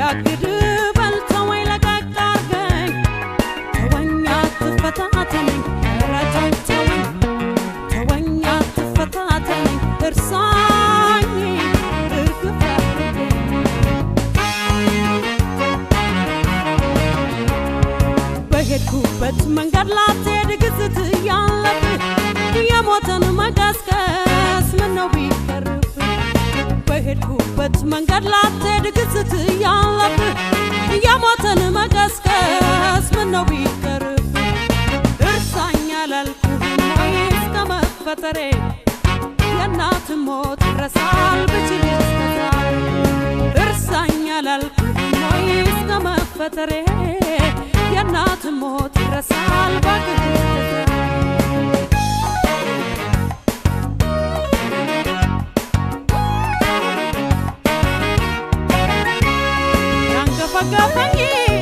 ያግድ በልተወኝ ለቀቅ አድርገኝ ተወኝ አትፈታተነኝ ኧረ ተው ተወኝ ተወኝ አትፈታተነኝ እርሳኝ እርግፍ አድርገኝ በሄድኩበት መንገድ ላትሄድ ግዝት እያለብህ የሞተን መቀስቀስ ምነው ቢቀርብህ በሄድኩበት መንገድ ላትሄድ ግዝት እያለብህ የሞተን መቀስቀስ ምነው ቢቀርብህ እርሳኝ አላልኩህም ወይ እስከ መፈጠሬ የእናት ሞት ይረሳል ብችል እስከ ዛሬ እርሳኝ አላልኩህም ወይ እስከ መፈጠሬ የእናት ሞት ይረሳል እባክህ እስከ ዛሬ ያንገፈገፈኝን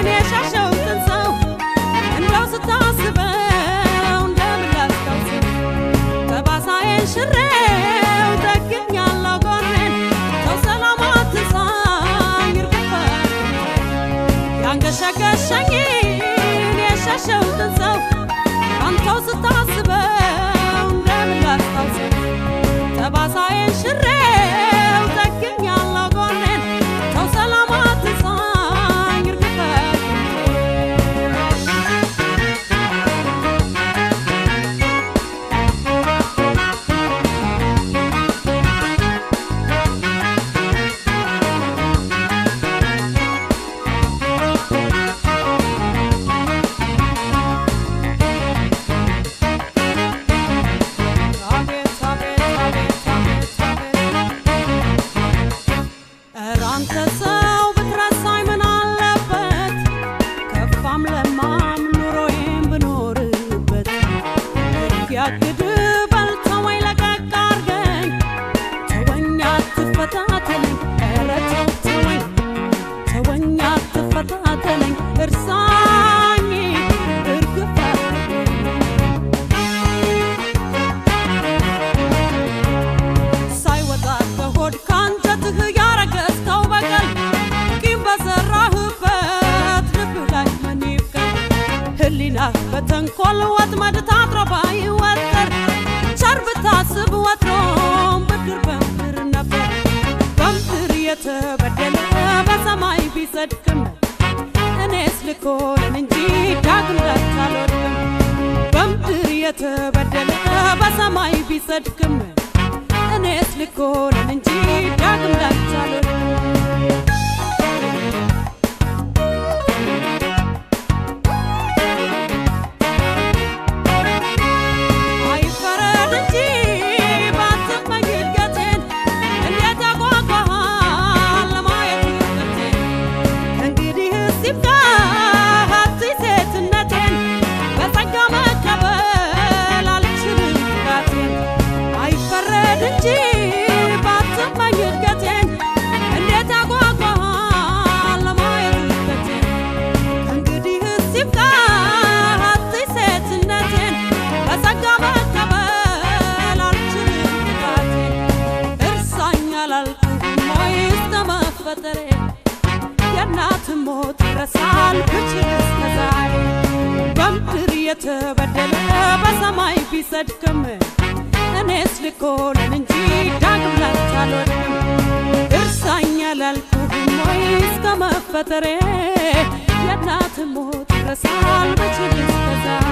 የሸሸሁትን ሰው እንደው ስታስበው እንደምን ላስታውሰው ጠባሳዬን ሽሬው ጠግኛለሁ ጎኔን ተው ሰላም አትንሳኝ እርግፍ አድርገኝ ያንገሸገሸኝን የሸሸሁትን ሰው አንተው ስታስበው እንደምን ላስታውሰው ጠባሳዬን ሽሬው ጠግኛለሁ ጎኔን ተው ሰላም አትንሳኝ እርግፍ አድርገኝ አቤት አቤት አቤት አቤት አቤት ኧረ አንተ ሰው ብትረሳኝ ምን አለበት ከፋም ለማም ኑሮዬን ብኖርበት ያግድ በልተወኝ ለቀቅ አድርገኝ ተወኝ አትፈታተነኝ ኧረ ተው ተወኝ ተወኝ አትፈታተነኝ እርሳኝ እርግፍ አድርገኝ ሳይወጣ ከሆድ ካንጀትህ ያረገዝከው በቀል ቂም በዘራህበት ልብህ ላይ ምን ይብቀል ህሊናህ በተንኮል ወጥመድ ታጥሮ ባይወጠር ቸር ብታስብ ወትሮም ብድር በምድር ነበር በምድር የተበደለ በሰማይ ቢጸድቅም እኔስ ልኮንን እንጂ ዳግም ላንተ አልወድቅም በምድር የተበደለ በሰማይ ቢጸድቅም እኔስ ልኮንን እንጂ ዳግም ላንተ አልወድቅም አይፈረድ እንጂ ባትመኝ እድገቴን እንዴት ያጓጓሃል ለማየት እድገቴን ከእንግዲህስ ይብቃህ አትይ ሴትነቴን በጸጋ መቀበል አልችልም ፍርሃቴን አይፈረድ እንጂ ባትመኝ እድገቴን እንዴት ያጓጓሃል ለማየት እድገቴን ከእንግዲህስ ይብቃህ አትይ ሴትነቴን በጸጋ መቀበል አልችልም ፍርሃቴን እርሳኝ አላልኩህም ወይ እስከ መፈጠሬ የእናት ሞት ይረሳል ብችል እስከ ዛሬ በምድር የተበደለ በሰማይ ቢጸድቅም እኔስ ልኮንን እንጂ ዳግም ላንተ አልወድቅም እርሳኝ አላልኩህም ወይ እስከ መፈጠሬ የእናት ሞት ይረሳል ብችል እስከ ዛሬ